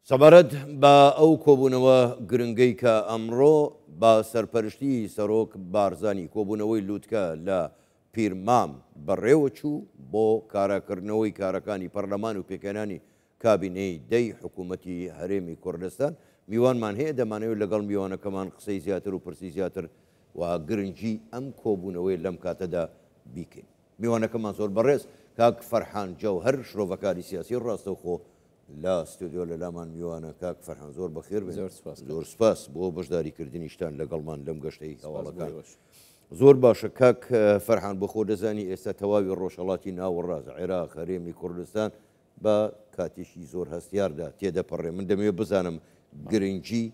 سەبارەت بە ئەو کۆبوونەوە گرنگەی کە ئەمڕۆ بە سەرپەرشتیی سەرۆک بارزانی کۆبوونەوەی لوتکە لە پیرمام بەڕێوەچوو بۆ کاراکردنەوەی کارەکانی پەرلەمان و پێکهێنانی کابینەی دەی حکوومەتی هەرێمی کوردستان، میوانمان هەیە دەمانەوێت لەگەڵ میوانەکەمان قسەی زیاتر و پرسی زیاتر و گرنگی ئەم کۆبوونەوەی لەم کاتەدا بیکەین. میوانەکەمان زۆر بەڕێز کاک فەرحان جەوهەر شرۆڤەکاری سیاسی ڕاستەوخۆ لە ستۆدیۆ لە لامان میوانە. کاک فەرحان زۆر بەخێر بێن. زۆر سپاس. زۆر سپاس بۆ بەشداریکردنیشتان لەگەڵمان لەم گەشتەی سپاس بۆ هەواڵەکان. ئێوەش. زۆر باشە کاک فەرحان، بۆ خۆ دەزانی ئێستا تەواوی ڕۆژهەڵاتی ناوەڕاست، عێراق، هەرێمی کوردستان بە کاتێکی زۆر هەستیاردا تێدەپەڕێ. من دەمەوێت بزانم گرنگی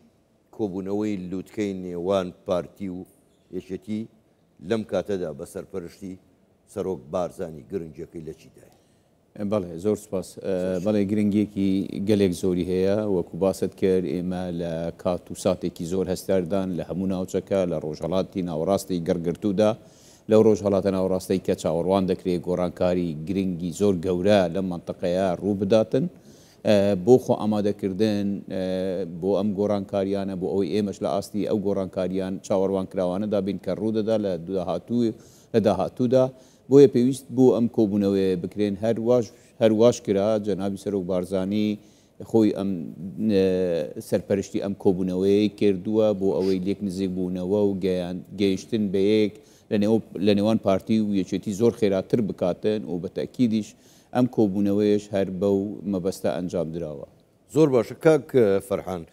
کۆبوونەوەی لوتکەی نێوان پارتی و یەکێتی لەم کاتەدا بە سەرپەرشتی سەرۆک بارزانی گرنگیەکەی لە چیدایە؟ بەڵێ زۆر سوپاس. بەڵێ گرنگیەکی گەلێک زۆری هەیە، وەکو باست کرد ئێمە لە کات و ساتێکی زۆر هەستیاردان لە هەموو ناوچەکە، لە ڕۆژهەڵاتی ناوەڕاستی گڕگرتوودا، لەو ڕۆژهەڵاتە ناوەڕاستەی کە چاوەڕوان دەکرێت گۆڕانکاری گرنگی زۆر گەورە لەم مەنتەقەیە ڕوو بداتن. بۆ خۆ ئامادەکردن بۆ ئەم گۆڕانکاریانە، بۆ ئەوەی ئێمەش لە ئاستی ئەو گۆڕانکاریان چاوەڕوانکراوانەدا بین کە ڕوودەدا لە داهاتوو لە داهاتوودا، بۆیە پێویست بوو ئەم کۆبوونەوەیە بکرێن، هەر واش هەر واش کرا، جەنابی سەرۆک بارزانی خۆی ئەم سەرپەرشتی ئەم کۆبوونەوەیەی کردووە بۆ ئەوەی لێک نزیک بوونەوە و گەیان گەیشتن بە یەک لە نێو لە نێوان پارتی و یەکێتی زۆر خێراتر بکاتن و بە تەئکیدیش ئەم کۆبوونەوەیەش هەر بەو مەبەستە ئەنجام دراوە. زۆر باشە کاک فەرحان،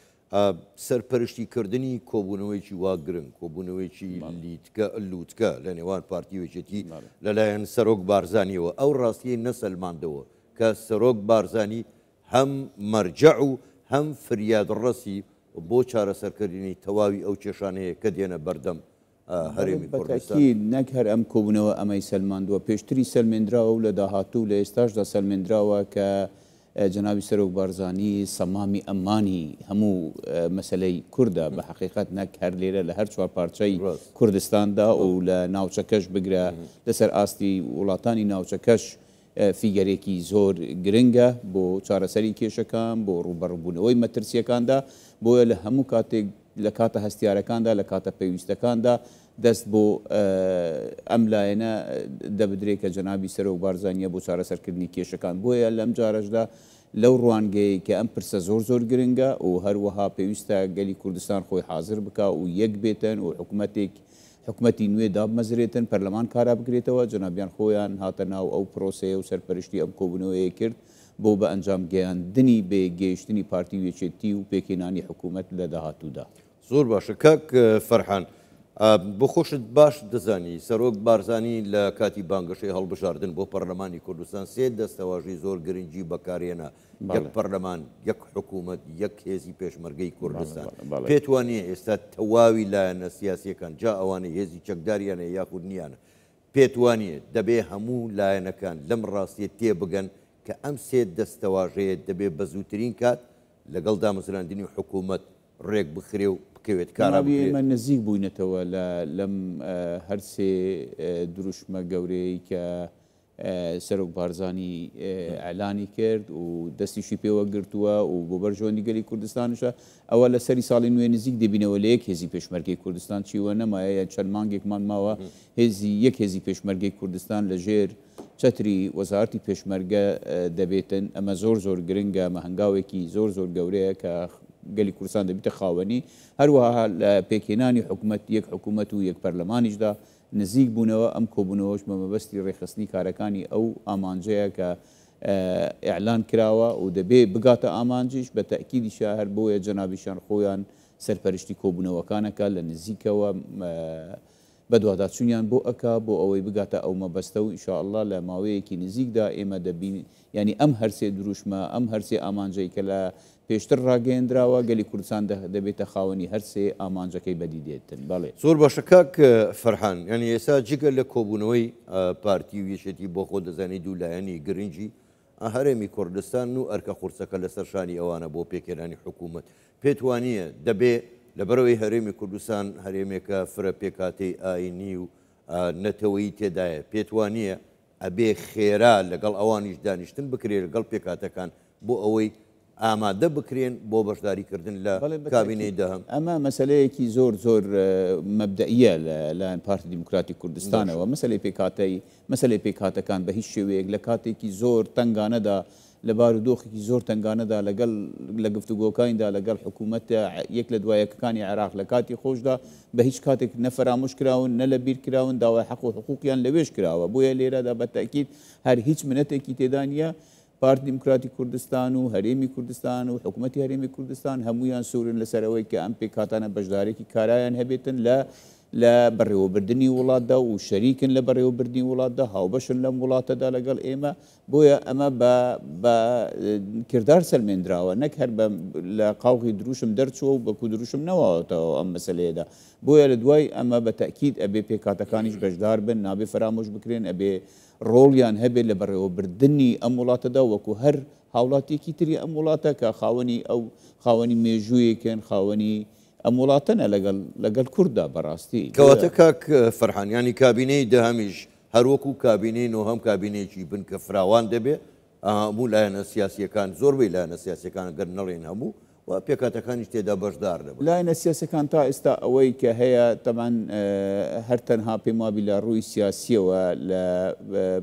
سەرپەرشتی کردنی کۆبوونەوەیەکی وا گرنگ، کۆبوونەوەیەکی لیتکە لوتکە لە نێوان پارتی و یەکێتی لەلایەن سەرۆک بارزانیەوە، ئەو ڕاستیەی نەسەلماندەوە کە سەرۆک بارزانی هەم مەرجەع و هەم فریادڕەسی بۆ چارەسەرکردنی تەواوی ئەو کێشانەیە کە دێنە بەردەم هەرێمی کوردستان. بەتەئکید نەک هەر ئەم کۆبوونەوە ئەمەی سەلماندووە، پێشتری سەلمێندراوە و لە داهاتوو و لە ئێستاشدا سەلمێندراوە کە جەنابی سەرۆک بارزانی سەمامی ئەمانی هەموو مەسەلەی کوردە بە حەقیقەت نەک هەر لێرە لە هەر چوار پارچەی کوردستاندا و لە ناوچەکەش بگرە لەسەر ئاستی وڵاتانی ناوچەکەش فیگەرێکی زۆر گرنگە بۆ چارەسەری کێشەکان، بۆ ڕووبەڕووبوونەوەی مەترسییەکاندا، بۆیە لە هەموو کاتێک لە کاتە هەستیارەکاندا، لە کاتە پێویستەکاندا دەست بۆ ئەم لایەنە دەبدرێ کە جەنابی سەرۆک بارزانییە بۆ چارەسەرکردنی کێشەکان. بۆیە لەم جارەشدا لەو ڕوانگەیەی کە ئەم پرسە زۆر زۆر گرنگە و هەروەها پێویستە گەلی کوردستان خۆی حازر بکا و یەک بێتن و حکومەتێک حکومەتی نوێ دابمەزرێتن، پەرلەمان کارا بکرێتەوە، جەنابیان خۆیان هاتە ناو ئەو پرۆسەیە و سەرپەرشتی ئەم کۆبوونەوەیەی کرد بۆ بە ئەنجام گەیاندنی بەیەکگەیشتنی پارتی و یەکێتی و پێکهێنانی حکومەت لە داهاتوودا. زۆر باشە کاک فەرحان بۆ خۆشت باش دەزانی سەرۆک بارزانی لە کاتی بانگەشەی هەڵبژاردن بۆ پەرلەمانی کوردستان سێ دەستەواژەی زۆر گرنگی بەکارهێنا یەک پەرلەمان، یەک حکوومەت، یەک هێزی پێشمەرگەی کوردستان. پێت وا نییە ئێستا تەواوی لایەنە سیاسییەکان، جا ئەوانەی هێزی چەکداریان هەیە یاخود نییانە، پێت وا نییە دەبێ هەموو لایەنەکان لەم ڕاستییە تێبگەن کە ئەم سێ دەستەواژەیە دەبێ بە زووترین کات لەگەڵ دامەزراندنی حکوومەت ڕێک بخرێ و بکەوێت کارا بکرێ؟ ئێمە نزیک بووینەتەوە لە لەم هەر سێ دروشمە گەورەیەی کە سەرۆک بارزانی ئیعلانی کرد و دەستیشی پێوە گرتووە و بۆ بەرژەوەندی گەلی کوردستانیشە، ئەوە لە سەری ساڵی نوێ نزیک دەبینەوە لە یەک هێزی پێشمەرگەی کوردستان چیوە نەمایە یان چەند مانگێکمان ماوە هێزی یەک هێزی پێشمەرگەی کوردستان لە ژێر چەتری وەزارەتی پێشمەرگە دەبێتن. ئەمە زۆر زۆر گرنگە، ئەمە هەنگاوێکی زۆر زۆر گەورەیە کە گەلی کوردستان دەبیتە خاوەنی. هەروەها لە پێکهێنانی حکومەت یەک حکومەت و یەک پەرلەمانیشدا نزیک بوونەوە، ئەم کۆبوونەوەش بە مەبەستی ڕێکخستنی کارەکانی ئەو ئامانجەیە کە ئیعلان کراوە و دەبێ بگاتە ئامانجیش، بە تەئکیدیشە هەر بۆیە جەنابیشیان خۆیان سەرپەرشتی کۆبوونەوەکان ئەکا لە نزیکەوە بەدواداچوونیان بۆ ئەکا بۆ ئەوەی بگاتە ئەو مەبەستە و ئینشائەڵا لە ماوەیەکی نزیکدا ئێمە دەبین یانی ئەم هەرسێ دروشمە، ئەم هەرسێ ئامانجەی کە لە پێشتر ڕاگەیەندراوە، گەلی کوردستان دەبێتە خاوەنی هەرسێ ئامانجەکەی بەدی دێتن. بەڵێ. زۆر باشە کاک فەرحان، یانی ئێستا جگە لە کۆبوونەوەی پارتی و یەکێتی بۆ خۆت دەزانی دوو لایەنی گرنگی هەرێمی کوردستان و ئەرکە قورسەکە لەسەر شانی ئەوانە بۆ پێکهێنانی حکوومەت، پێت وانییە دەبێ لەبەرئەوەی هەرێمی کوردستان هەرێمێکە فرە پێکهاتەی ئایینی و نەتەوەیی تێدایە، پێت وانییە ئەبێ خێرا لەگەڵ ئەوانیش دانیشتن بکرێ لەگەڵ پێکهاتەکان بۆ ئەوەی ئامادە بکرێن بۆ بەشداری کردن لە بەڵێ بە کابینەی تەئکید. دەهەم؟ ئەمە مەسەلەیەکی زۆر زۆر مەبدەئییە لە لایەن پارتی دیموکراتی باشە. کوردستانەوە. مەسەلەی پێکهاتەی مەسەلەی پێکهاتەکان بە هیچ شێوەیەک لە کاتێکی زۆر تەنگانەدا لە بارودۆخێکی زۆر تەنگانەدا لەگەڵ لە گفتوگۆکانیدا لەگەڵ حکوومەتە یەک لە دوا یەکەکانی عێراق لە کاتی خۆشدا بە هیچ کاتێک نە فەرامۆش کراون نە لە بیر کراون داوای حەق و حقووقیان لەوێش کراوە بۆیە لێرەدا بە تەئکید هەر هیچ منەتێکی تێدا نییە پارتی دیموکراتی کوردستان و هەرێمی کوردستان و حکوومەتی هەرێمی کوردستان هەموویان سوورن لەسەر ئەوەی کە ئەم پێکهاتانە بەشدارێکی کارایان هەبێتن لە لە بەڕێوەبردنی وڵاتدا و شەریکن لە بەڕێوەبردنی وڵاتدا، هاوبەشن لەم وڵاتەدا لەگەڵ ئێمە، بۆیە ئەمە بە بە کردار سەلمێندراوە نەک هەر بە لە قاوغی دروشم دەرچووە و بەکو دروشم نەواوەتەوە ئەم مەسەلەیەدا. بۆیە لە دوای ئەمە بە تەئکید ئەبێ پێکهاتەکانیش بەشدار بن، نابێ فەرامۆش بکرێن، ئەبێ ڕۆڵیان هەبێت لە بەڕێوەبردنی ئەم وڵاتەدا وەکو هەر هاوڵاتیەکی تری ئەم وڵاتە کە خاوەنی ئەو خاوەنی مێژوویەکن خاوەنی ئەم وڵاتەنە لەگەڵ لەگەڵ کورددا بەڕاستی کەواتە کاک فەرحان یانی کابینەی دەهەمیش هەروەکو کابینەی نۆهەم کابینەیەکی بنکە فراوان دەبێ هەموو لایەنە سیاسیەکان زۆربەی لایەنە سیاسیەکان گەر نەڵێین هەموو و پێکهاتەکانیش تێدا بەشدار دەبن. لایەنە سیاسیەکان تا ئێستا ئەوەی کە هەیە تەبعەن هەر تەنها پێم وابی لە ڕووی سیاسیەوە لە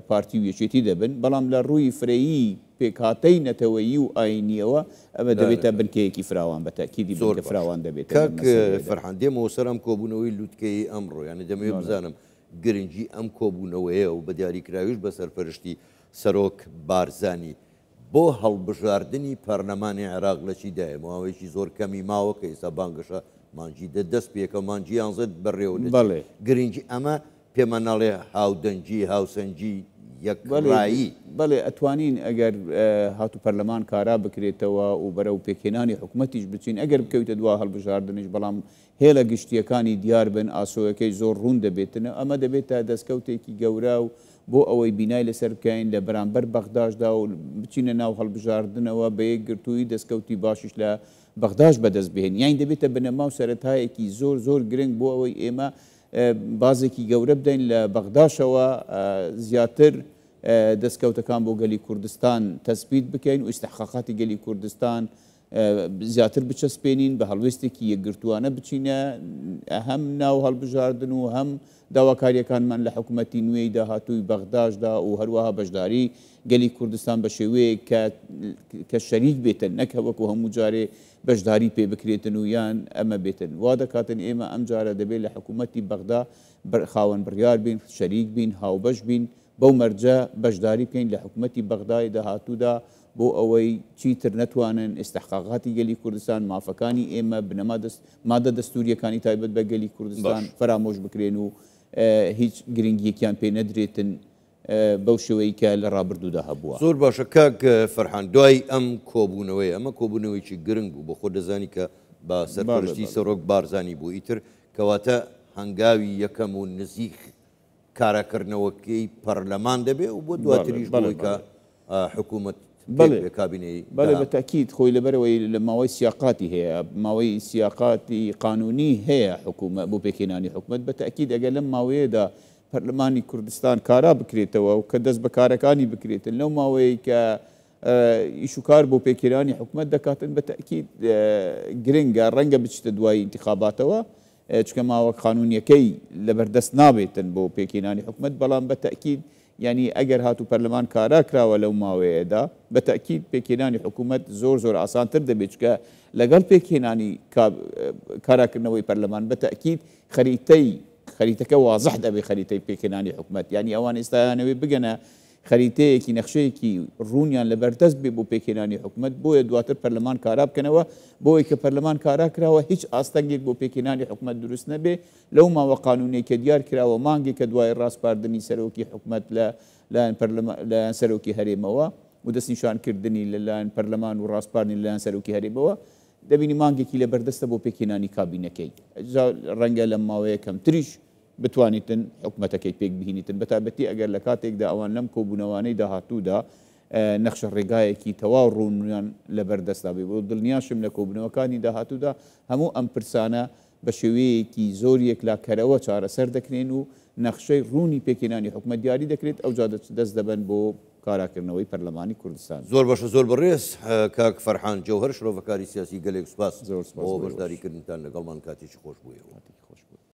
پارتی و یەکێتی دەبن بەڵام لە ڕووی فرەیی پێکهاتەی نەتەوەیی و ئاینیەوە ئەمە دەبێتە بنکەیەکی فراوان بە تەئکیدی زۆر بنکە باشە فراوان دەبێتە لەم کاک مەسەلەیەدا. فەرحان دێمەوە سەر ئەم کۆبوونەوەی لوتکەیەی ئەمڕۆ یانی دەمەوێت بەڵێ. بزانم گرنگی ئەم کۆبوونەوەیە و بە دیاریکراویش بە سەرپەرشتی سەرۆک بارزانی بۆ هەڵبژاردنی پەرلەمانی عێراق لە چیدایە؟ ماوەیەکی زۆر کەمی ماوە کە ئێستا بانگەشە مانگی دە دەست پێکە مانگی یانزە بەڕێوە دەچێت. بەڵێ. گرنگی ئەمە پێمان ناڵێ هاودەنگی، هاوسەنگی، یەک بەڵێ ڕایی؟ بەڵێ ئەتوانین ئەگەر هاتوو پەرلەمان کارا بکرێتەوە و بەرەو پێکهێنانی حکومەتیش بچین ئەگەر بکەویتە دوا هەڵبژاردنیش بەڵام هێڵە گشتییەکانی دیار بن، ئاسۆیەکەی زۆر ڕوون دەبێتن، ئەمە دەبێتە دەستکەوتێکی گەورە و بۆ ئەوەی بینای لەسەر بکەین لە بەرامبەر بەغداشدا و بچینە ناو هەڵبژاردنەوە بە یەکگرتوویی دەستکەوتی باشیش لە بەغداش بەدەست بهێنین. یانی دەبێتە بنەما و سەرەتایەکی زۆر زۆر گرنگ بۆ ئەوەی ئێمە بازێکی گەورە بدەین لە بەغداشەوە زیاتر دەستکەوتەکان بۆ گەلی کوردستان تەسبیت بکەین و ئیستحقاقاتی گەلی کوردستان زیاتر بچەسپێنین، بە هەڵوێستێکی یەکگرتووانە بچینە هەم ناو هەڵبژاردن و هەم داواکارییەکانمان لە حکومەتی نوێی داهاتووی بەغداشدا و هەروەها بەشداری گەلی کوردستان بە شێوەیەک کە کە شەریک بێتن نەک وەکو هەموو جارێ بەشداری پێ بکرێتن و یان ئەمە بێتن وا دەکاتن ئێمە ئەم جارە دەبێت لە حکومەتی بەغدا خاوەن بڕیار بین، شەریک بین، هاوبەش بین، بەو مەرجە بەشداری بکەین لە حکومەتی بەغدای داهاتوودا بۆ ئەوەی چیتر نەتوانن ئیستحقاقاتی گەلی کوردستان، مافەکانی ئێمە، بنەما دەست مادە دەستوورییەکانی تایبەت بە گەلی کوردستان باش. فەرامۆش بکرێن و هیچ گرنگییەکیان پێ نەدرێتن بەو شێوەی کە لە ڕابردوودا هەبووە. زۆر باشە کاک فەرحان دوای ئەم کۆبوونەوەیە، ئەمە کۆبوونەوەیەکی گرنگ بوو بۆ خۆت دەزانی کە بە بەڵێ سەرپەرشتی بەڵێ. سەرۆک بارزانی بوو ئیتر کەواتە هەنگاوی یەکەم و نزیک کاراکردنەوەکەی پەرلەمان دەبێ و بۆ دواتریش بۆی کە حکوومەت پێک بێ کابینەی بەڵێ دەهەم. بە تەئکید خۆی لەبەرئەوەی لە ماوەی سیاقاتی هەیە ماوەی سیاقاتی قانونی هەیە حکوومەت بۆ پێکهێنانی حکوومەت بە تەئکید ئەگەر لەم ماوەیەدا پەرلەمانی کوردستان کارا بکرێتەوە و کە دەست بە کارەکانی بکرێتن لەو ماوەیەی کە ئیش و کار بۆ پێکهێنانی حکومەت دەکاتن بە تەئکید گرنگە ڕەنگە بچیتە دوای ئینتیخاباتەوە چونکە ماوە قانونیەکەی لەبەردەست نابێتن بۆ پێکهێنانی حکومەت بەڵام بە تەئکید یانی ئەگەر هاتوو پەرلەمان کارا کراوە لەو ماوەیەدا بە تەئکید پێکهێنانی حکومەت زۆر زۆر ئاسانتر دەبێت چونکە لەگەڵ پێکهێنانی کاراکردنەوەی پەرلەمان بە تەئکید خەریتەی خەریتەکە وازح دەبێت خەریتەی پێکهێنانی حکومەت یانی ئەوان ئێستا یانەوێ بگەنە خەریتەیەکی نەخشەیەکی ڕوونیان لەبەردەست بێ بۆ پێکهێنانی حکومەت، بۆیە دواتر پەرلەمان کارا بکەنەوە، بۆوەی کە پەرلەمان کارا کراوە هیچ ئاستەنگێک بۆ پێکهێنانی حکومەت دروست نەبێ لەو ماوە قانونیەی کە دیار کراوە مانگێکە دوای ڕاسپاردنی سەرۆکی حکومەت لە لایەن پەرلەمان لایەن سەرۆکی هەرێمەوە و دەستنیشان کردنی لە لایەن پەرلەمان و ڕاسپاردنی لە لایەن سەرۆکی هەرێمەوە دەبینی مانگێکی لەبەردەستە بۆ پێکهێنانی کابینەکەی جا ڕەنگە لەم ماوەیە کەمتریش بتوانیتن حکومەتەکەی پێک بهینیتن، بەتایبەتی ئەگەر لە کاتێکدا ئەوان لەم کۆبوونەوانەی داهاتوودا نەخشە ڕێگایەکی تەواو ڕوونیان لەبەر دەستدا بێ و دڵنیاشم لە کۆبوونەوەکانی داهاتوودا هەموو ئەم پرسانە بە شێوەیەکی زۆر یەکلاکەرەوە چارەسەر دەکرێن و نەخشەی ڕوونی پێکهێنانی حکومەت دیاری دەکرێت ئەوجا دەست دەبەن بۆ. کاراکردنەوەی پەرلەمانی کوردستان. زۆر باشە زۆر بەڕێز کاک فەرحان جەوهەر شرۆڤەکاری سیاسی گەلێک سوپاس زۆر سوپاس بۆ بۆ ئێوەش. بەشداری کردنتان لەگەڵمان کاتێکی خۆش بۆ ئێوە. کاتێکی خۆش بۆ.